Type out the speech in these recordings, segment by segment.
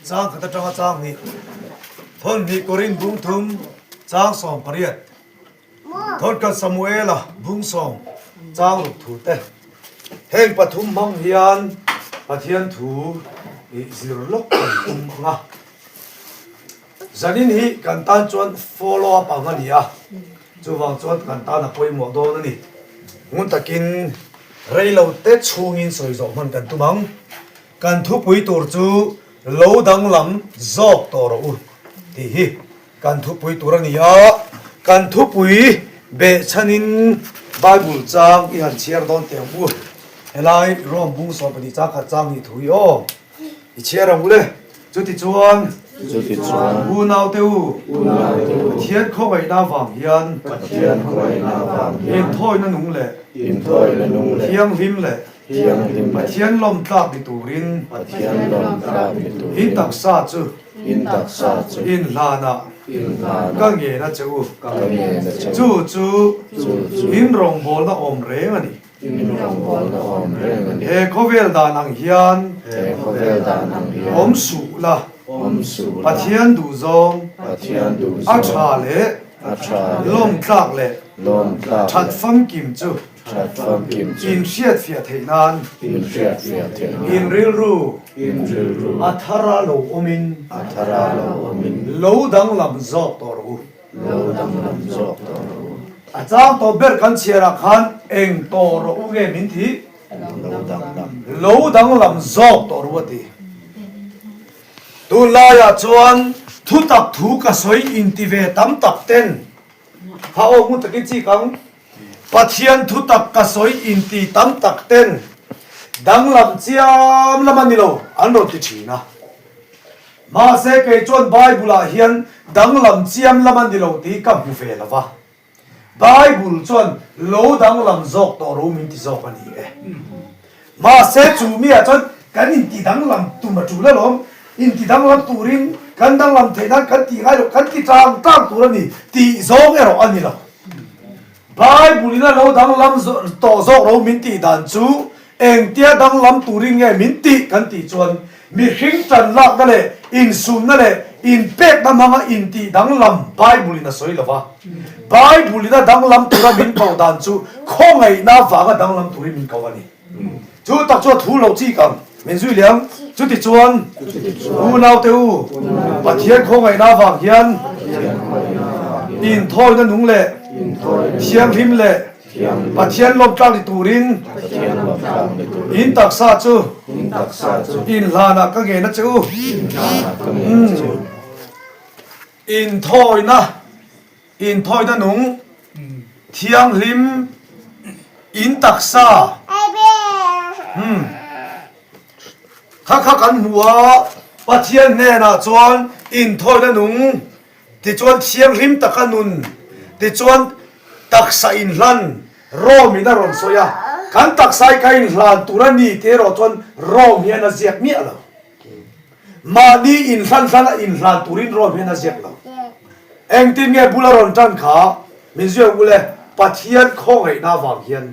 Chang khat atanga chang hnih, Thawn hnih Korin bung thum chang 18, Thawn khat Samuela bung sawm chang ruk thu te. Heng pathum hmang hian Pathian thu i zir lawk kan tum ang a. Zanin hi kan tan chuan follow up ang a ni a, chuvang chuan kan tan a pawimawh dawn a ni. Ngun takin reilo te chhungin sawi zawh hman kan tum ang. Kan thupui tur chu lo danglam zawk tawh rawh u tih hi kan thupui tur a ni a, kan thupui behchhanin Bible chang i han chhiar dawn teh ang u. Helai Rome bung 12 chang khat chang hnih thu hi aw. I chhiar ang u le. Chutichuan, Chutichuan, unaute u, unaute u, Pathian khawngaihna avang hian, Pathian khawngaihna avang hian, inthawina nung leh, inthawina nung leh, thianghlim leh, thianghlim leh, Pathian lawmtlak ni turin, Pathian lawmtlak ni turin, in taksa chu, in taksa chu, inhlanah, inhlanah, ka ngen a che u, ka ngen a che u, chu chu, chu chu, in rawngbawlna awm reng a ni. In rawngbawlna awm reng a ni. He khawvel dan ang hian. He khawvel dan ang hian. Awm suh la. Awm suh la. Pathian duhzawng. Pathian duhzawng. A tha leh. A tha leh. Lawmtlak leh. Lawmtlak leh. That famkim chu. That famkim chu. In hriatfiah theih nan. In hriatfiah theih nan. In rilru. In rilru. A thara lo awmin. A thara lo awmin. Lo danglam zawk tawh rawh u. Lo danglam zawk tawh rawh u. A chang tawh ber kan chhiarah khan eng tawh rawh u nge min ti? Lo danglam. Lo danglam zawk tawh rawh u a ti. Tunlaiah chuan thutak thu ka sawi inti ve tam tak ten ha aw hmun takin chik ang. Pathian thutak ka sawi inti tam tak ten danglam chiam lam a ni lo an rawn ti thin a. Mahse kei chuan Bible ah hian danglam chiam lam a ni lo tih ka hmu ve lo va. Bible chuan lo danglam zawk tawh ro min ti zawk a ni e. Mahse chu mi ah chuan kan inti danglam tum a tul alawm, inti danglam turin kan danglam theih nan kan tih ngai lo, kan ti tlang tlang tur a ni tih zawng erawh a ni lo. Bible in a lo danglam tawh zawk ro min tih dan chu engtia danglam turin nge min tih kan tih chuan mihring tan lakna leh insumna leh inpekna hmanga intih danglam Bible in a sawi lo va. Bible in a danglam tura min koh dan chu khawngaihna vanga danglam turin min ko a ni. Chu tak chu a thu loh chik ang. Min zui liang. Chutichuan, unaute u, Pathian khawngaihna avang hian inthawina nung leh thianghlim leh Pathian lawmtlak ni turin in taksa chu inhlanah ka ngen a che u. Inthawina. Inthawina nung, thianghlim, in taksa, hmm, kha kha kan hmu a, Pathian hnenah chuan inthawina nung, tichuan thianghlim taka nun, tichuan taksa inhlan, Rome in a rawn sawi a, kan taksa hi ka inhlan tur a ni tih erawh chuan Rome hian a ziak miah lo. Mahni inhlan hlan a inhlan turin Rome hian a ziak lo. Engtin nge bula rawn tan kha min zui ang u le, Pathian khawngaihna avang hian.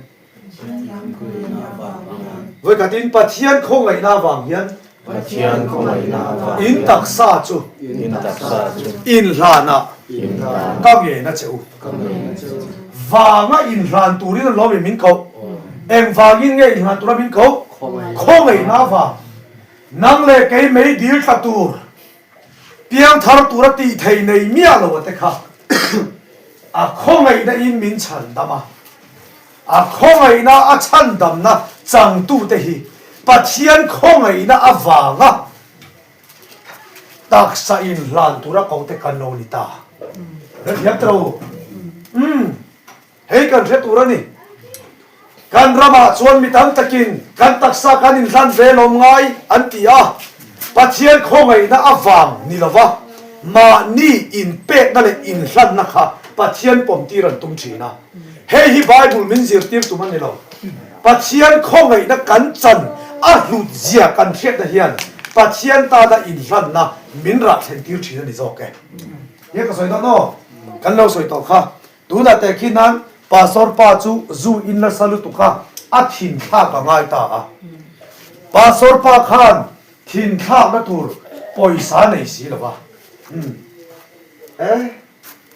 Vawikhatin Pathian khawngaihna avang hian in taksa chu inhlanah ka ngen a che u. Vanga inhlan turin an lawm in min koh. Engvangin nge inhlan tura min koh? Khawngaihna avang. Nang leh kei mei dil tla tur, piangthar tura tih thei nei miah lo a te kha a khawngaihna in min chhandam a, a khawngaihna a chhandamna changtute hi Pathian khawngaihna avanga taksa inhlan tura ko te kan lo ni ta. Hrethiam tawh u. Umm. Hei kan hre tur a ni. Kan ramah chuan mi tam takin kan taksa kan inhlan ve lawm ngai an ti a, Pathian khawngaihna avang ni lova mahni inpekna leh inhlanna kha Pathian pawmtir an tum thin a. Hei hi Bible min zirtir tum a ni lo. Pathian khawngaihna kan chan a hlut zia kan hriatna hian Pathian tana inhlanna min rah thlentir thin a ni zawk e. Hei ka sawi dawn aw, kan lo sawi tawh kha. Tunah teh khi nan Pastor pa chu zu in nasa lutuk a, a thin thlak a ngai ta a. Pastor pa khan thin thlakna tur. Pawisa nei si lo va. Umm. E,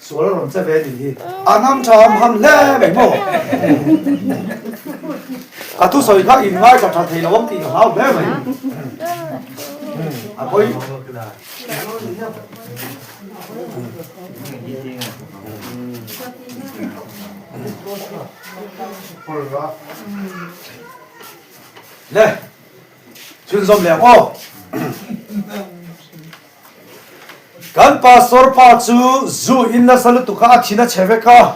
sual a rawn che ve nih hi. A nam tha ham ham hle mai maw? Ka thusawi kha in ngaithla tha thei lo ang tih ka hlau hle mai. Umm, a pawi. Le. Chhunzawm leh ang aw. Kan pastor pa chu zu in nasa lutuk a, a thin a chhe vek a,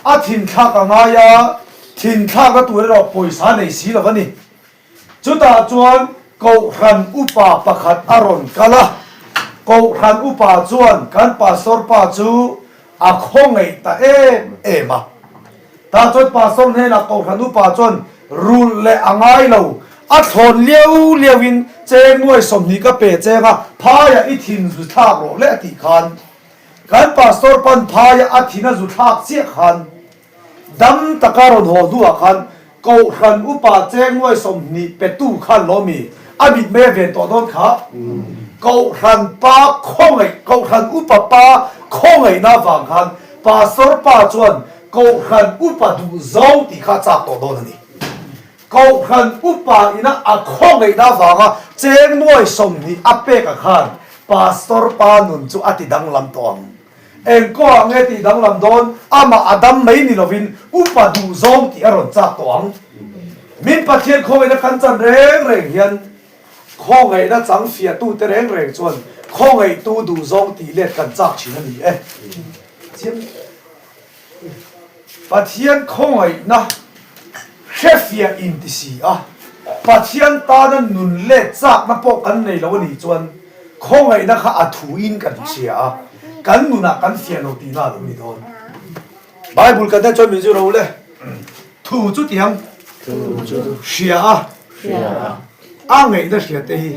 a thin thlak a ngai a, thin thlakna tur erawh pawisa nei si lo a ni. Chutah chuan Kohhran upa pakhat a rawn kal a, Kohhran upa chuan kan pastor pa chu a khawngaih ta em em a. Tah chuan pastor hnenah Kohhran upa chuan rulh leh a ngai lo, a thlawn liau liau in cheng nuai 20 ka pe cheng a, phaiah i thin zu thlak rawh le a tih khan kan pastor pan phaiah a thin a zu thlak chiah khan dam taka rawn haw hnuah khan Kohhran upa cheng nuai 20 petu khan lo mi a mitmei a ven tawh dawn kha. Kohhran pa khawngaih, Kohhran upa pa khawngaihna avang khan Pastor pa chuan Kohhran upa duh zawng tih kha a chak tawh dawn a ni. Kohhran upa ina a khawngaihna avanga cheng nuai 20 a pek a khan Pastor pa nun chu a ti danglam tawh ang. Eng kawngah nge tih danglam dawn? Amah a dam mai ni lovin upa duh zawng tih a rawn chak tawh ang. Min Pathian khawngaihna kan chan reng reng hian khawngaihna chang fiahtute reng reng chuan khawngaihtu duh zawng tih let kan chak thin a ni e. Pathian khawngaihna hrefiah in ti si a, Pathian tana nun let chakna pawh kan nei lo a nih chuan khawngaihna kha a thuin kan hria a, kan nunah kan fiah lo tihna a lo ni dawn. Bible kan en chuan min zir ho le, thu chu tiang hria a, a ngaihna hria te hi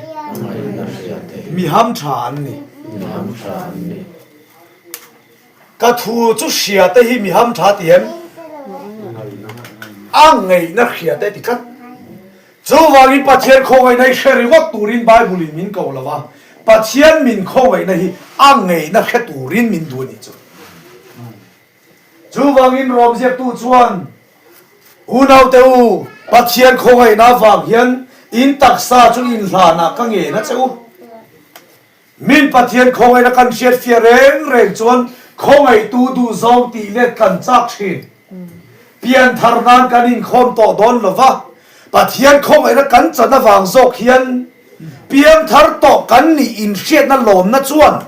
mi hamtha an ni. Ka thu chu hria te hi mi ham tha ti em? A ngaihna hria te ti tlat. Chuvangin Pathian khawngaihna hi hre ringawt turin Bible in min ko lo va, Pathian min khawngaihna hi a ngaihna hre turin min duh a nih chu. Chuvangin Rom ziaktu chuan, Unaute u, Pathian khawngaihna avang hian in taksa chu inhlanah ka ngen a che u. Min Pathian khawngaihna kan hriatfiah reng reng chuan khawngaihtu duhzawng tih let kan chak thin. Pianthar nan kan inkhawm tawh dawn lo va, Pathian khawngaihna kan chan avang zawk hian piangthar tawh kan nih inhriatna lawmna chuan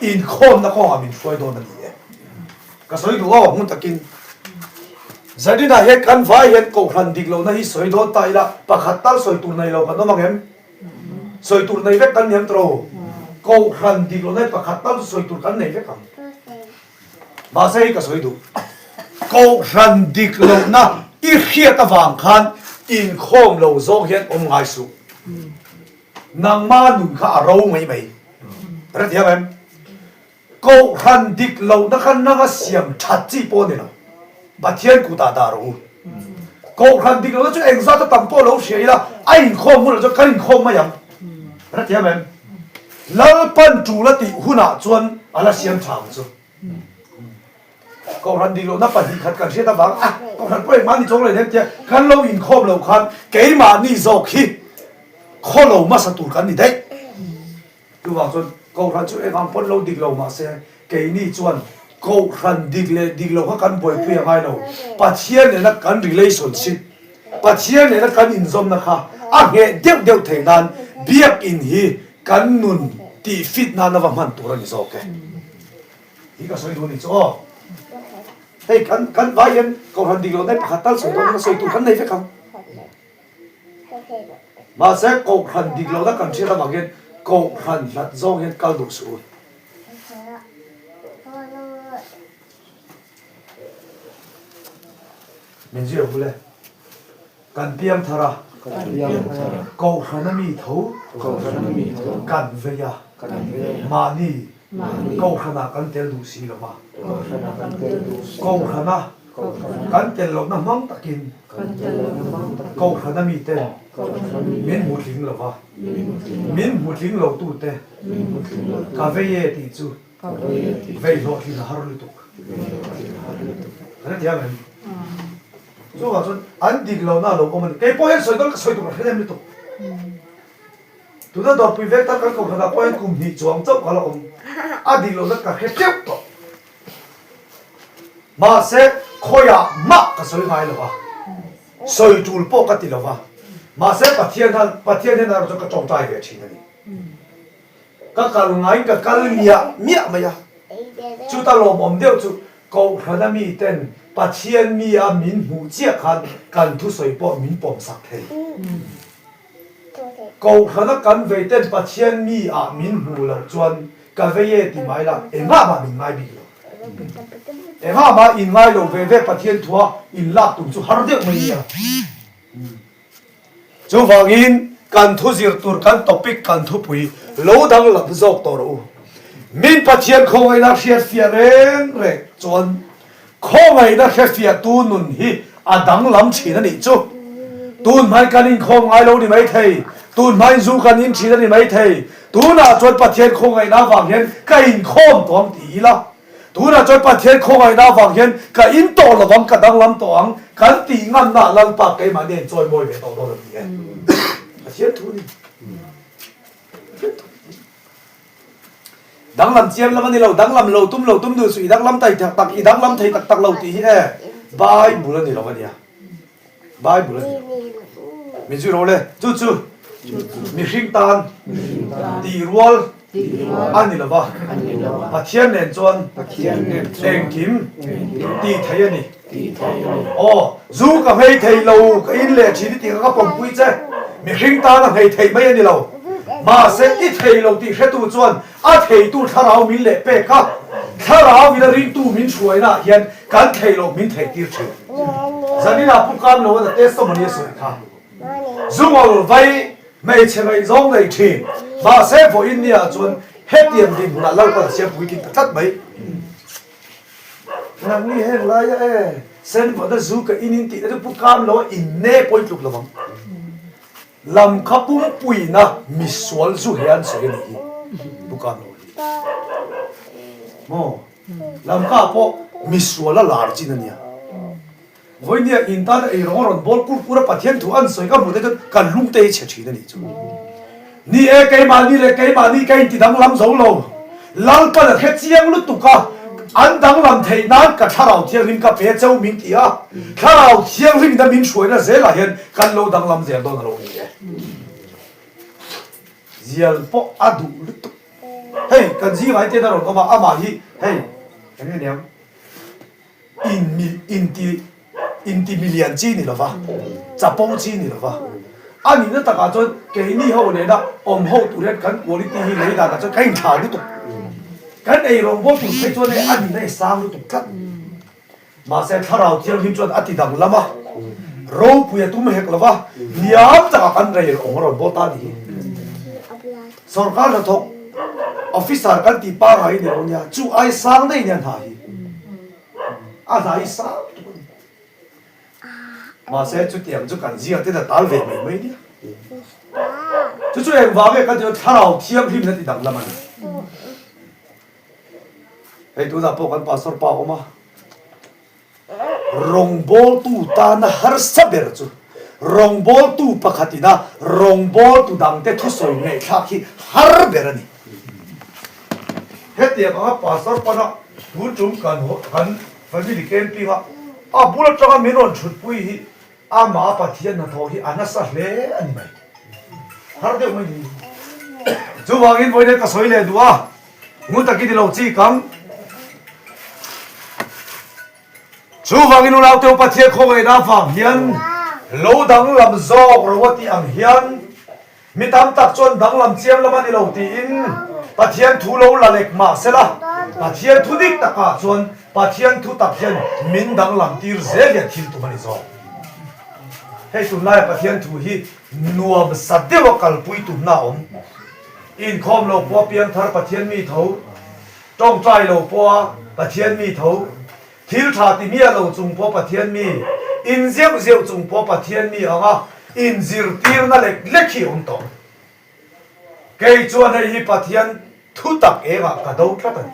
inkhawmna kawngah min hruai dawn a ni e. Ka sawi duh aw hmun takin. Zaninah hian kan vai hian kohhran dik lohna hi sawi dawn ta ila pakhat tal sawi tur nei lo kan awm ang em? Sawi tur nei vek kan ni ang tawh. Kohhran dik lohna hi pakhat tal chu sawi tur kan nei vek ang. Mahse hei ka sawi duh. Kohhran dik lohna i hriat avang khan inkhawm lo zawng hian awm ngai suh. Nangma nun kha a ro mai mai. Hrethiam em? Kohhran dik lohna kha nanga siam that chi pawh a ni lo. Pathian kutah dah rawh u. Kohhran dik lohna chu engzat a tam pawh lo hria ila, a inkhawm hunah chuan kan inkhawm mai ang. Hrethiam em? Lalpan tul a tih hunah chuan a la siam tha ang chu. Kohhran dik lohna 2 khat kan hriat avang a, kohhran pawh engmah ni chuang lo em tia kan lo inkhawm lo khan keimahni zawk hi khaw lo hmasa tur kan ni daih. Chuvang chuan Kohhran chu eng ang pawn lo dik lo mahse keini chuan Kohhran dik leh dik lo kha kan buaipui a ngai lo. Pathian nena kan relationship, Pathian nena kan inzawmna kha a ngheh deuh deuh theih nan Biakinn hi kan nun tih fit nan a va hman tur a ni zawk e. Hi ka sawi duh a ni chu aw. Hei kan kan vai hian Kohhran dik lohna hi pakhat tal sawi dawn in a sawi tur kan nei vek ang. Mahse, Kohhran dik lohna kan hriat avang hian Kohhran hlat zawng hian kal duh suh u. Min zir bul e. Kan piang thar a. Kohhran a mi tho. Kan vei a. Mahni Kohhranah kan tel duh si lo va. Kohhrana. Kan tel lohna hmang takin Kohhrana miten min hmu tling lo va, min hmu tling lotute ka vei e tih chu vei hlawhtlin a har lutuk. Kan hrethiam em? Chuvang chuan an dik lohna a lo awm a ni. Kei pawh hian sawi dawn ka sawi tur ka hre em lutuk. Tuna dawrpui vek tak kan kohhranah pawh hian kum hnih chuang chauh ka la awm. A dik lohna ka hre teuh tawh. Mahse, khawiah mah ka sawi ngai lo va, sawi tul pawh ka ti lo va. Mahse, Pathian han, Pathian hian erawh chuan ka tawngtai ve thin a ni. Ka kal ngaiin ka kal miah miah mai a. Chuta lawmawm deuh chu Kohhrana miten Pathian mi a min hmuh chiah khan kan thusawi pawh min pawmsak thei. Kohhrana kan vei ten Pathian mi ah min hmuh loh chuan ka vei e ti mai la, engah mah min ngai bik lo. Engah mah in ngai lo ve ve Pathian thua in lak tum chu har deuh mai nia. Chuvangin kan thu zir tur kan topic kan thupui lo danglam zawk tawh rawh u. Min Pathian khawngaihna hriatfiah reng reng chuan Khawngaihna hrefiahtu nun hi a danglam thin a nih chu. Tun hmain kan inkhawm ngai lo ni mai thei, tun hmain zu kan in thin a ni mai thei. Tunah chuan Pathian khawngaihna avang hian ka inkhawm tawh ang ti ila, tunah chuan Pathian khawngaihna avang hian ka in tawh lo vang, ka danglam tawh ang kan tih ngamna Lalpa keimahni a inchawimawi ve tawh dawn a ni e. Pathian thu a ni. Pathian thu. Danglam chiang lam a ni lo, danglam lo tum lo tum duh suh, i danglam thei tak tak, i danglam thei tak tak lo tih hi e Bible a ni lo a nia, Bible a ni lo. Min zui rawh le, chu chu mihring tan tih rual a ni lo va, Pathian nen chuan engkim tih theih a ni. Aw, zu ka nghei thei lo, ka in leh thin i tih kha ka pawmpui che. Mihring tan a nghei theih mai a ni lo. Mahse, i thei lo tih hretu chuan a theitu thlarau min leh pek a, thlarau in a ringtu min hruainaah hian kan thei loh min theihtir thin. Zaninah Pu Kamloan a testimony a sawi kha. Zungawl vai hmeichhe ngaihzawng nei thin. Mahse, vawiin niah chuan hetiang dinhmunah Lalpan a siam puitling ta tlat mai. Nangni heng laia e, sen vawna zu ka in in tih na chu pu kam lo a in ne pawi tluk lovang. Lam kha pumpuina misual zu he an sawi a nih hi pu kam lo hi. Maw? Lam kha pawh misual a lar chin a nia. Vawinia in tana ei rawng a rawn bawl kur kur a, Pathian thu an sawi ka hmuh te chuan ka lung te hi chhe thin a nih chu. Ni e, keimahni leh keimahni ka inti danglam zo lo. Lalpan a hre chiang lutuk a, an danglam theih nan ka Thlarau Thianghlim ka pe cheu min ti a, Thlarau Thianghlim ina min hruaina zelah hian kan lo danglam zel dawn a lo ni e. Zial pawh a duh lutuk. Hei, kan zingah hi ten a rawn awm a, amah hi hei, eng nge niang? Inti inti milian chi ni lova, chapo chi ni lova. A nihna takah chuan keini ho nena awm ho tur hian kan quality hi lei danah chuan kan inthla lutuk. Kan ei rawngbawl tur phei chuan hei a nihna hi sang lutuk tlat. Mahse Thlarau Thianghlim chuan a ti danglam a, ropui a tum hek lova, hniam takah kan rei awm a rawn bawl ta a ni hi. Sorkar hnathawk officer kan tih pangai ni lo nia, chu ai sang daih nia hna hi. A hna hi sang tuk a ni. Mahse chutiang chu kan zia ten a tal ve mai mai nia. Chu chu engvang nge kan tih chuan thlarau thianghlim na ti danglam a ni. Hei tunah pawh kan pastor pa a awm a. Rawngbawltu tana harsa ber chu rawngbawltu pakhatina rawngbawltu dangte thusawi ngaihthlak hi har ber a ni. Hetiang anga Pastor pana tun tum kan kan family camping a a bul atanga min rawn thutpui hi amah a Pathian hnathawh hi a nasa hle a ni mai. Har deuh mai ni. Chuvangin vawiin ka sawi leh duh a. Ngun takin i lo chik ang. Chuvangin unaute u Pathian khawngaihna avang hian lo danglam zawk ro a tih ang hian mi tam tak chuan danglam chiang lam a ni lo tiin Pathian thu lo la lek mah sela Pathian thu dik takah chuan Pathian thu tak hian min danglam tir zel hian thil tum a ni zawk. Hei tunlaia Pathian thu hi nuam sa deuha kalpui tumna a awm. Inkhawm lo pawha piangthar Pathian mi tho, tawngtai lo pawha Pathian mi tho. Thil tha ti miah lo chung pawh Pathian mi, in zeuh zeuh chung pawh Pathian mi anga inzirtirna lek lek hi awm tawh. Kei chuan hei hi Pathian thu tak engah ka do tlat a ni.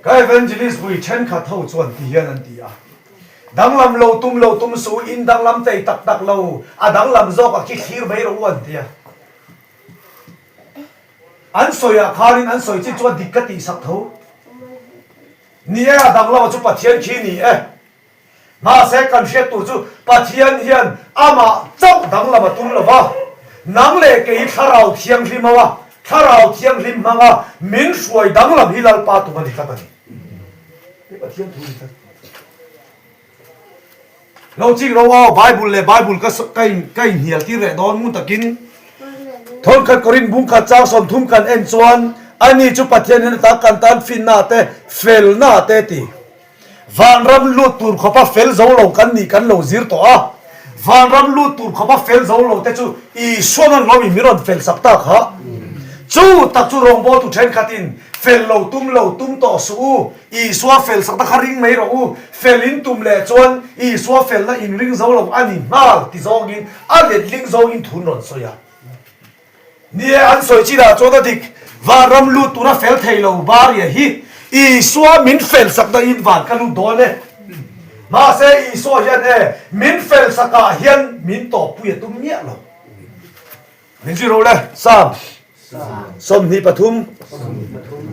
Ka evangelist vui thenkhat ho chuan ti hian an ti a, Danglam lo tum lo tum suh, in danglam tei tak tak lo, a danglam zawk a khi thlir mai rawh u an ti a. An sawi ah khanin an sawi chi chuan dik ka tihsak tho. Ni e, a danglam a chu Pathian khi ni e. Mahse kan hriat tur chu Pathian hian amah chauh danglam a tum lo va, nang leh kei Thlarau Thianghlim ho a, Thlarau Thianghlim hmanga min hruai danglam hi Lalpa tum a ni tlat a ni. Hei Pathian thu a ni tlat. Lo chik ro aw, Bible leh Bible ka ka in ka inhnial tir leh dawn ngun takin Thawnkhat Korin bungkhat chang 30 kan en chuan ani chu Pathian hian ata kan tan finna te felna te ti. Vanram lut tur khawpa fel zo lo kan nih kan lo zir tawh a, vanram lut tur khawpa fel zo lo te chu Isuan an lo in min rawn fel sak tak ha. Chu tak chu rawngbawltu thenkhatin fel lo tum lo tum tawh suh u, Isua fel sak ta kha ring mai rawh u, fel in tum leh chuan Isua felna in ring zo lo a ni nghal ti zawngin a letling zawngin thun rawn sawi a. Ni e, an sawi chinah chuan a dik, vanram lut tura fel thei lo Maria hi Isua min fel sakna in van ka lut dawn e. Mahse Isua hian e, min fel sakah hian min tawppui a tum miah lo. Min zui ro le, Psalm 23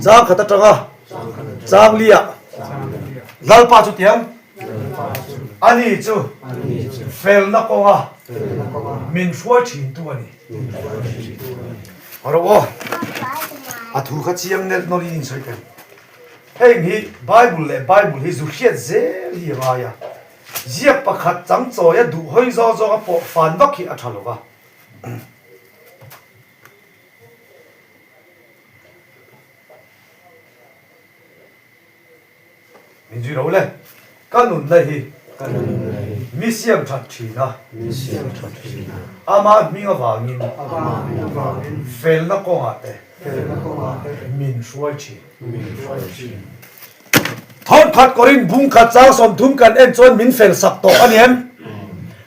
chang khat atanga chang liah Lalpa chu tiang ani chu felna kawnga min hruai thintu a ni. Ro aw, a thu kha chiang nelh nawlhin in sawi thei. Heng hi Bible leh Bible hi zu hriat zel hi a ngai a, ziak pakhat chang chawia duh hawi zawng zawnga pawh fan vak hi a tha lo va. Min zui ro le, ka nunna hi mi siam that thin a, ama hming avangin felna kawngah te min hruai thin. Thawnkhat Korin bungkhat chang 30 kan en chuan min fel sak tawh a ni em?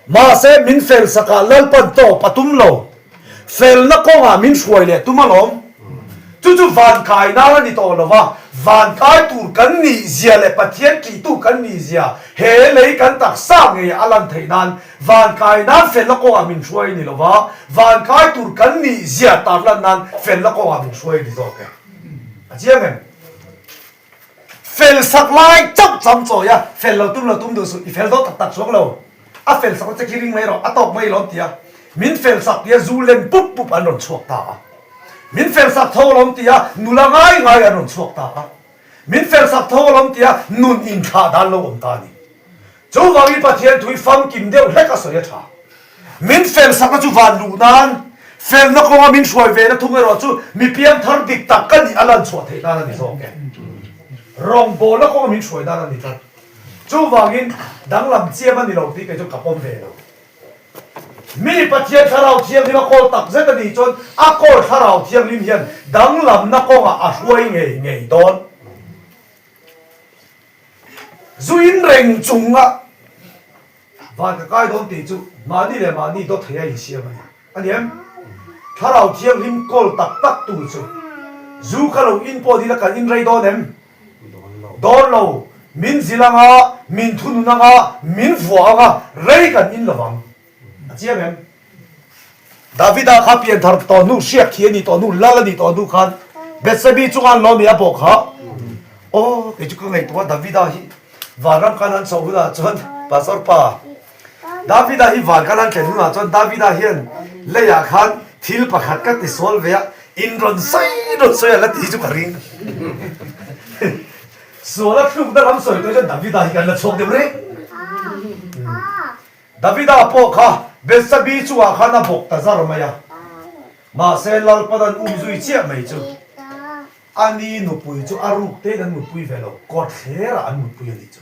Mahse min fel sakah Lalpan tawp a tum lo. Felna kawngah min hruai leh tum alawm. Chu chu van kai nan a ni tawh lo va, van kai tur kan nih zia leh Pathian tihtu kan nih zia he lei kan taksa ngei a lan theih nan van kai nan felna kawngah min hruai a ni lo va, van kai tur kan nih zia tarlan nan felna kawngah min hruai a ni zawk e. A chiang em? Fel sak lai chauh cham chawi a, fel lo tum lo tum duh suh, i fel dawn tak tak chuang lo. A fel sak na che khi ring mai rawh, a tawk mai lawm tia min fel sak tia zu lem pup pup an rawn chhuak ta a. Min fel sak tho alawm tia nula ngai ngai an rawn chhuak ta a. Min fel sak tho alawm tia nun inthlah dan lo awm ta a ni. Chuvangin Pathian thui famkim deuh hlek a sawi a tha. Min fel sakna chu van luh nan, felna kawnga min hruai ve na thung erawh chu mi piangthar dik tak ka nih a lan chhuah theih nan a ni zawk e. Rawngbawlna kawnga min hruai nan a ni tlat. Chuvangin danglam chiam a ni lo tih kei chu ka pawm ve lo. Mi Pathian Thlarau Thianghlim a kawl tak zet a nih chuan a kawl Thlarau Thianghlim hian danglamna kawngah a hruai ngei ngei dawn. Zu in reng chunga van ka kai dawn tih chu mahni leh mahni dawt thei a insiam a ni. A ni em? Thlarau Thianghlim kawl tak tak tu chu zu kha lo in pawh nila kan in rei dawn em? Dawn lo. Min zil anga, min thunun anga, min vuah anga rei kan in lovang. A chiang em? Davida kha pianthar tawh hnu, hriak thi a nih tawh hnu, lal a nih tawh hnu khan Bethsebi chunga an lawm i a bawh kha. Aw, kei chu ka ngaihtuah a, Davida hi vanram khan an chhoh hunah chuan Pastor pa, Davida hi van khan an thlen hunah chuan Davida hian leiah khan thil pakhat ka ti sual ve a, in rawn sawi rawn sawi a la ti hi chu ka ring. Sual a thlukna lam sawi tawh chuan Davida hi kan la chhuak deuh reng. Davida pawh kha Bethsabe chungah khan a bawk ta zar mai a, mahse Lalpan an um zui chiah mai chu a ni nupui chu a ruk tein an mutpui ve lo, kawtthlerah an mutpui a nih chu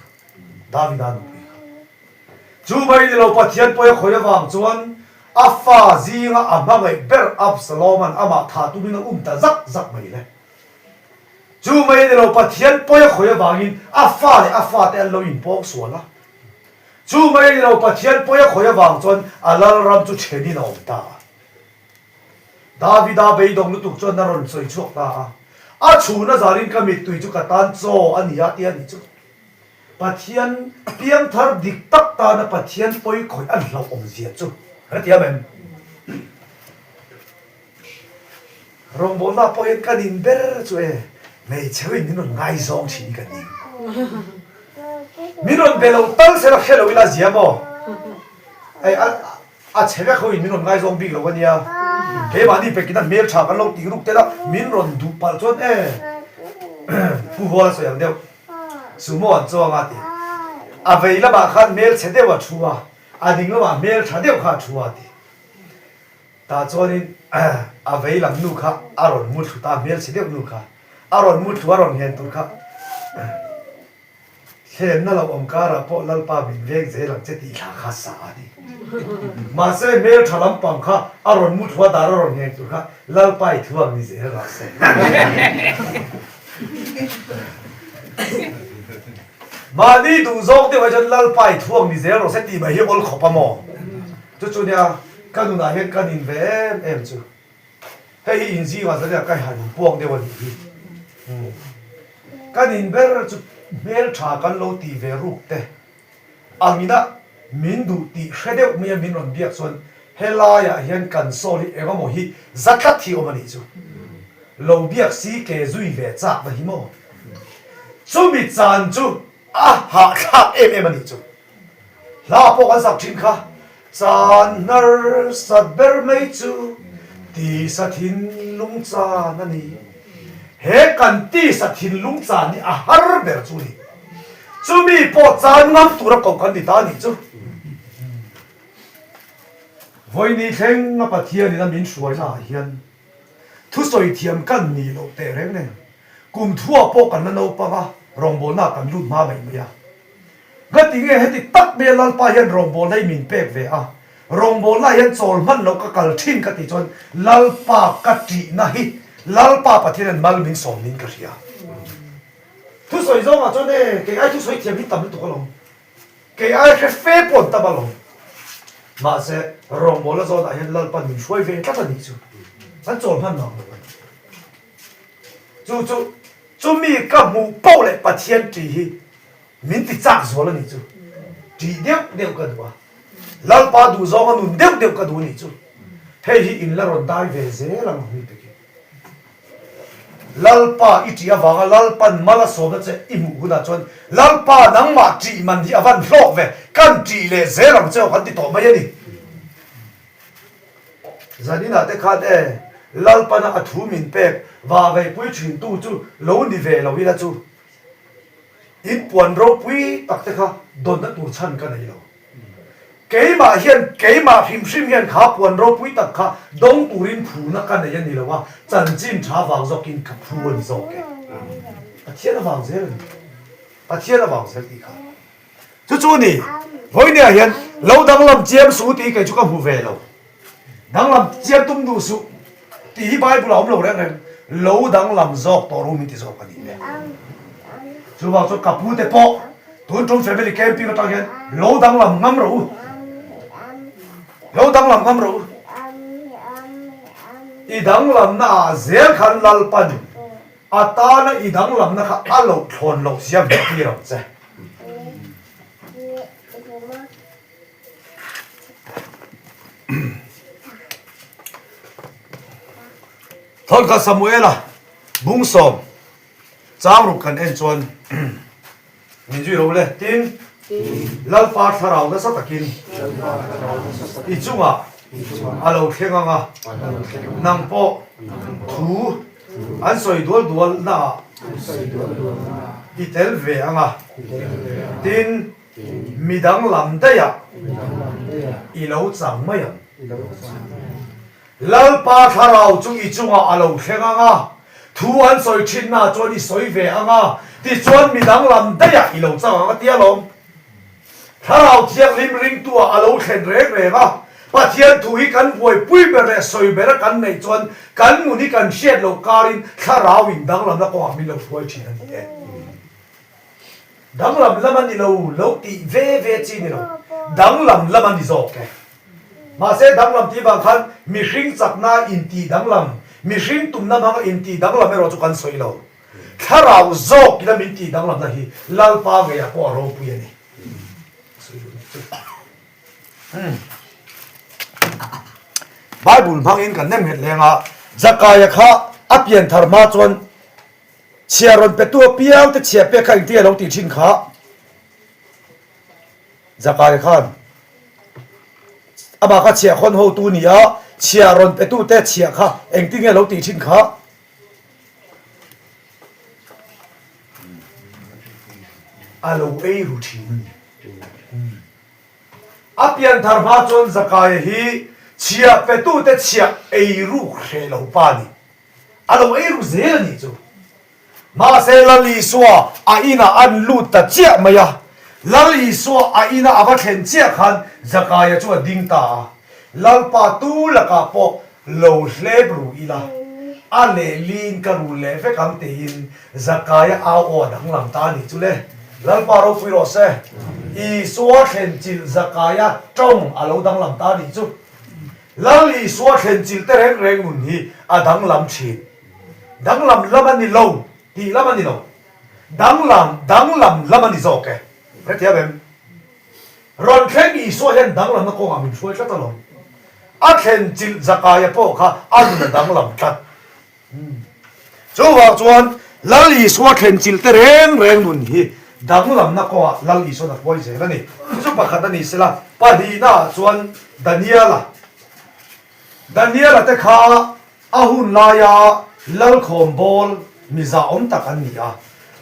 Davida nupui kha. Chu mai ni lo Pathian pawi a khawi avang chuan a fa zinga a hmangaih ber Absaloma'n amah thah tumin a um ta zak zak mai le. Chu mai a ni lo, Pathian pawi a khawi avangin a fa leh a fate an lo inpawng sual a. Chu mai a ni lo, Pathian pawi a khawi avang chuan a lalram chu thenin a awm ta a. Davida beidawng lutuk chuan a rawn sawi chhuak ta a, A chhun a zarin ka mittui chu ka tan chaw a ni a ti a nih chu. Pathian piangthar dik tak tana Pathian pawi khawih a hlauh awm zia chu ka ti am em? Rawngbawlna pawh hian ka nin ber chu e, hmeichhe ho in min rawn ngaizawng thin hi ka ning. Min rawn be lo tal sela hre lo ila zia maw? Hei a a chhe vek ho in min rawn ngaizawng bik lo ania. Keimahni pekin a hmel tha kan lo tih ruk tel a, min rawn duh palh chuan e Pu Huala sawi ang deuh Sumo an chuang a ti. A vei lamah khan hmel chhe deuh a thu a, a ding lamah hmel tha deuh kha a thu a ti. Tah chuanin a vei lam nu kha a rawn mu thlu ta, hmelchhe deuh nu kha a rawn mu thlu, a rawn nghen tur kha thlenna lo awm karah pawh Lalpa min veng zel ang che tih thla kha sa a ni. Mahse hmeltha lampang kha a rawn mu thlu a, dar a rawn nghen tur kha Lalpa i thu ang ni zel rawh se. Mahni duh zawk deuh ah chuan Lalpa i thu ang ni zel rawh se tih mai hi awl khawp a maw? Chu chu nia ka nunah hian ka nin ve em em chu. Hei hi inzingah zan nia ka han inpuak deuh a nih hi. Ka nin ber chu hmeltha kan lo tih ve ruk te angina min duh tih hre deuh mai a min rawn biak chuan helaiah hian kan sawl hi eng emaw hi za tlat hi awm a nih chu. Lo biak si ke zui ve chak na hi maw? Chumi chan chu a hahthlak em em a nih chu. Hla pawh kan sak thin kha, Chan hnar sat ber mai chu tisa thinlung chan a ni. He kan tisa thinlung chan hi a har ber chu a ni. Chumi pawh chan ngam tura koh kan ni ta a nih chu. Vawiini thlenga Pathianin a min hruaina ah hian thusawi thiam kan nih loh teh reng nen kum thuah pawh kan la naupang a, rawngbawlna ah kan lut hma mai mai a. Ngati nge heti tak mai a Lalpa hian rawngbawlna hi min pek ve a, rawngbawlna hian chawl hman loh ka kal thin ka tih chuan Lalpa ka tihna hi Lalpa Pathian hian mal min sawm niin ka hria. Thusawi zawngah chuan e, kei ai thusawi thiam hi tam lutuk alawm, kei ai hre fe pawh an tam alawm. Mahse, rawngbawlna zawnah hian Lalpa'n min hruai ve tlat a nih chu, kan chawl hman mang lo a ni. Chu chu, chumi ka hmuh poh leh Pathian tih hi Min ti chak zual a nih chu. Ṭih deuh deuh ka duh a. Lalpa duh zawnga nun deuh deuh ka duh a nih chu. Hei hi in la rawn dai ve zel ang hmui pekin. Lalpa i ṭih avanga Lalpan mal a sawmna che i hmuh hunah chuan Lalpa nangmah ṭih man hi a van hlawk ve, kan ṭih leh zel ang che aw kan ti tawh mai a ni. Zaninah te khan e, Lalpana a thu min pek vaveipui ṭhintu chu lo ni ve lo ila chu. In puan ropui tak te kha dawnna tur chhan ka nei lo. Keimah hian, keimah hrim hrim hian kha puan ropui tak kha dawng turin phuna ka nei a ni lo a, chanchin tha vang zawkin ka phu a ni zawk e. Pathian avang zel a ni. Pathian avang zel tih kha. Chu chu ni, vawinia hian lo danglam chiam su tih hi kei chu ka hmu ve lo. Danglam chiam tum duh suh tih hi Bible ah awm lo reng reng, lo danglam zawk tawh ru min ti zawk a ni le. Chuvang chuan ka pu te pawh tun tum family camping atang hian lo danglam ngam rawh u, lo danglam ngam rawh u. I danglamna ah zel khan Lalpan a tana i danglamna kha a loh thlawn loh zia hmuh tir ang che. Thawnkhat Samuela bungsawm changruk kan en chuan min zui ro le tin Lalpa thlarau nasa takin i chungah a lo thleng ang a, nang pawh thu an sawi dual dual naah i tel ve ang a, tin Mi danglam daihah i lo chang mai ang. Lalpa thlarau chu i chungah a lo thleng ang a, thu an sawi thinnaah chuan i sawi ve ang a, tichuan mi danglam daihah i lo chang ang a ti alawm. Thlarau Thianghlim ringtuah a lo thlen reng reng a. Pathian thu hi kan buaipui ber leh sawi bera kan neih chuan kan nun hi kan hriat loh karin thlarau in danglamna kawngah min lo hruai thin a ni e. Danglam lam a ni lo, lo tih ve ve chi ni lo. Danglam lam a ni zawk e. Mahse danglam tih vang khan mihring chakna intih danglam, mihring tumna hmanga intih danglam erawh chu kan sawi lo. Thlarau zawk ila min tih danglamna hi Lalpa ngeiah pawh a ropui a ni. Bible hmangin kan nem nghet leng a, Zakaia kha a pian thar hma chuan chhia rawn petu apiang te chhia pek kha engtin a lo tih thin kha Zakaia khan amah kha chhia khawn hotu ni a, chhia rawn petu te chhia kha engtin nge a lo tih thin kha. A lo ei ru thin a ni. A pianthar hma chuan Zakaia hi chhiah petute chhiah ei ruk hreh lo pa a ni. A lo ei ru zel a nih chu. Mahse Lal Isua a inah an lut ta chiah mai a. Lal Isua a ina a va thlen chiah khan Zakaia chu a ding ta a. Lalpa tu lakah pawh lo hlep ru ila, a lehliin ka rul leh vek ang tiin Zakaia au aw a danglam ta a nih chu le. Lalpa ropui rawh se. Isua thlen chilh Zakaia tawng a lo danglam ta a nih chu. Lal Isua thlen chilh te reng reng nun hi a danglam thin. Danglam lam a ni lo tih lam a ni lo. Danglam danglam lam a ni zawk e. Hrethiam em? Rawn thleng Isua hian danglamna kawngah min hruai tlat alawm. A thlen chilh Zakaia pawh kha a nun a danglam tlat. Chuvang chuan Lal Isua thlen chilh te reng reng nun hi danglamna kawngah Lal Isuan a hruai zel a ni. Chu chu pakhat a ni sela, pahnihnaah chuan Daniela. Daniela te kha A hun laia lalkhawmbawl mi zahawm tak an ni a.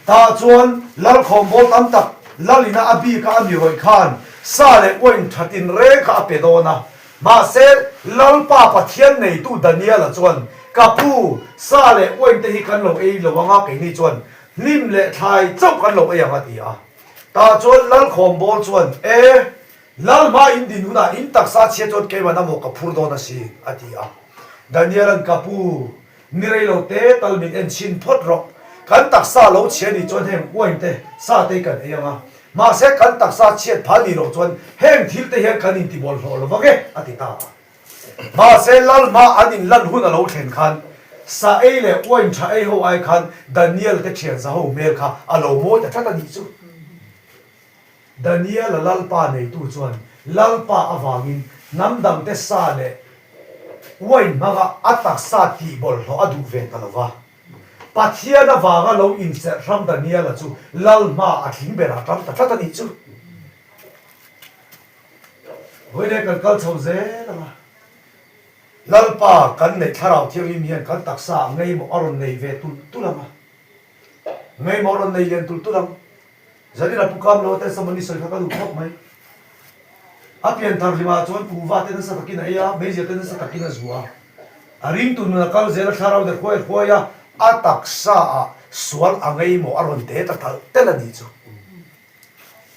Tah chuan lalkhawmbawl tam tak lalina a bika a mi rawih khan sa leh uain tha tinreng kha a pe dawn a. Mahse, Lalpa Pathian neitu Daniela chuan, Ka pu, sa leh uain te hi kan lo ei lo anga keini chuan hnim leh thlai chauh kan lo ei ang a ti a. Tah chuan lalkhawmbawl chuan, E! Lal hma in din hunah in taksa chhia chuan keimah na maw ka phur dawn a si, a ti a. Daniel-a'n ka pu, ni rei lo te tal min en chhin phawt rawh. Kan taksa lo chhia nih chuan heng uain te, sa te hi kan ei ang a. Mahse kan taksa chhiat phal nih loh chuan heng thil te hian kan intibawl hlawh lo vang e, a ti ta a. Mahse lal hma an inlan hun a lo thlen khan sa ei leh uain tha ei ho ai khan Daniel te thianza ho hmel kha a lo mawi ta tlat a nih chu. Daniela Lalpa neitu chuan Lalpa avangin hnam dangte sa leh uain hmanga a taksa tih bawlhhlawh a duh ve ta lo va. Pathian avanga lo inserh hram Daniela chu Lal hma a tling berah ṭang ta tlat a nih chu. Vawiin kan kal chho zel ang a. Lalpa kan neih Thlarau Thianghlim hian kan taksa a ngaimawh a rawn nei ve tulh tulh ang a. Ngaimawh a rawn nei lian tulh tulh ang. Zarina pu kam lo ten Samani sawi kha ka duh khawp mai. A pian thar hlimah chuan kuhva te nasa takin a ei a, meizial te nasa takin a zua a. A ringtu nun a kal zel a, thlarau der huai huai a, a taksa ah sual a ngeimaw a rawn te ta talh telh a nih chu.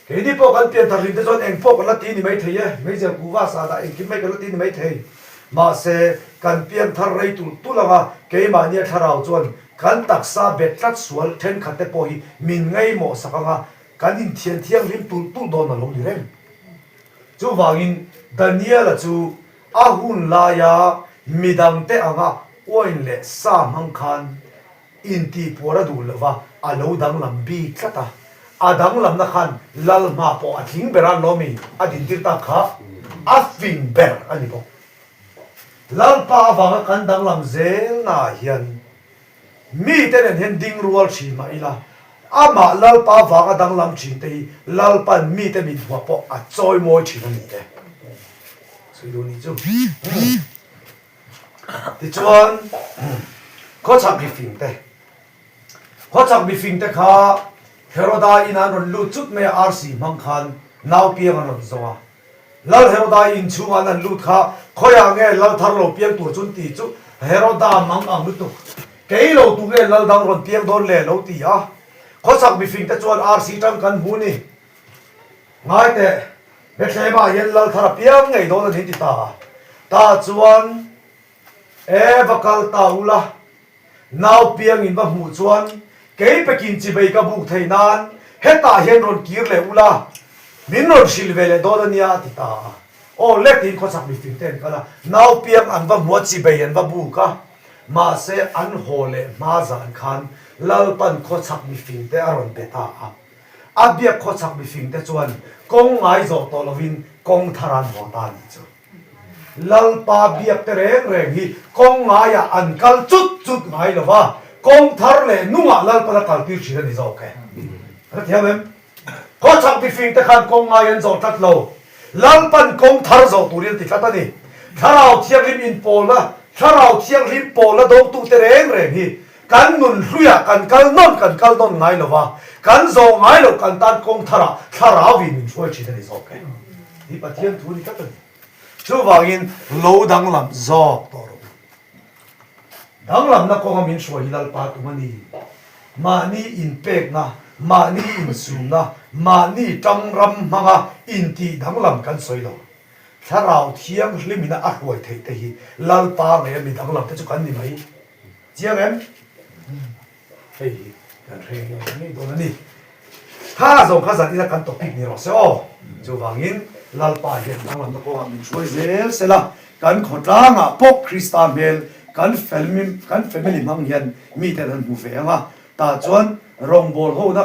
Keini pawh kan pian thar hlim te chuan eng pawh kan la ti ni mai thei e, meizial kuhva sa dah engkim mai kan la ti ni mai thei. Mahse, kan pian thar rei tulh tulh ang a, keimahnia thlarau chuan Kan taksa bet tlat sual thenkhat te pawh hi min ngaihmawh sak ang a, kan inthian thianghlim tulh tulh dawn a lo ni reng. Chuvangin Daniela chu a hun laia midangte anga uain leh sa hmang khan intihpuar a duh lova a lo danglam bik tlat a, a danglamna khan lal hma pawh a tling ber a lawmi a dintir tak kha a fing ber a ni bawk. Lalpa avanga kan danglam zelnaah hian mite nen hian ding rual thin mah ila, amah Lalpa avanga danglam thin te hi Lalpa'n mite min hmuah pawh a chawi mawi thin a ni e. Sawi duh nih chu. Tichuan, khawchhak mifing te, khawchhak mifing te kha Heroda in an rawn lut chut mai a, arsi hmang khan nau piang an rawn zawng a. Lal Heroda in chhungah an han lut kha, Khawiah nge lal thar lo piang tur chun tih chu Heroda mang ang lutuk. Kei lo tu nge lal dang rawn piang dawn le lo ti a. Khawchhak mifing te chuan RC tang kan hmu ni. Ngai teh. Bethlehem-ah hian lal thar a piang ngei dawn a ni ti ta a. Tah chuan, E va kal ta ula, nau piang in va hmuh chuan kei pekin chibei ka buk thei nan hetah hian rawn kir leh ula, min rawn hrilh ve leh dawn a nia a ti ta a. Aw lek tiin khawchhak mifing te an kal a, nau piang an va hmu a, chibei an va buk a, mahse an haw leh hma zan khan Lalpan khawchhak mifing te a rawn be ta a. A biak khawchhak mifing te chuan kawng ngai zawh tawh lovin kawng thar an haw ta a nih chu. Lalpa biak te reng reng hi kawng ngaiah an kal chut chut ngai lo va, kawng thar leh nungah Lalpan a kaltir thin a ni zawk e. Ka thiam em? Khawchhak mifing te khan kawng ngai an zawh tlat lo. Lalpan kawng thar zawh turin a ti tlat a ni. Thlarau Thianghlim inpawlna, Thlarau Thianghlim pawlna dawngtute reng reng hi Kan nun hluiah kan kal nawn kan kal nawn ngai lo va, kan zawh ngai loh kan tan kawng tharah thlarauin min hruai thin a ni zawk e. Hi Pathian thu ni tlat a ni. Chuvangin lo danglam zawk tawh rawh u. Danglamna kawnga min hruai hi Lalpa tum a ni. Mahni inpekna, mahni insumna, mahni tangram hmanga intih danglam kan sawi lo. Thlarau thianghlimin a hruai theih te hi Lalpa ngei a mi danglam te chu kan ni mai. Chiang em? Hei hi kan hre ngei ngei dawn a ni. Kha zawng kha zan ina kan topic ni rawh se aw. Chuvangin Lalpa hian danglamna kawngah min hruai zel se la, kan khawtlangah pawh Krista hmel kan kan family hmang hian miten an hmu ve ang a, tah chuan rawngbawlhona.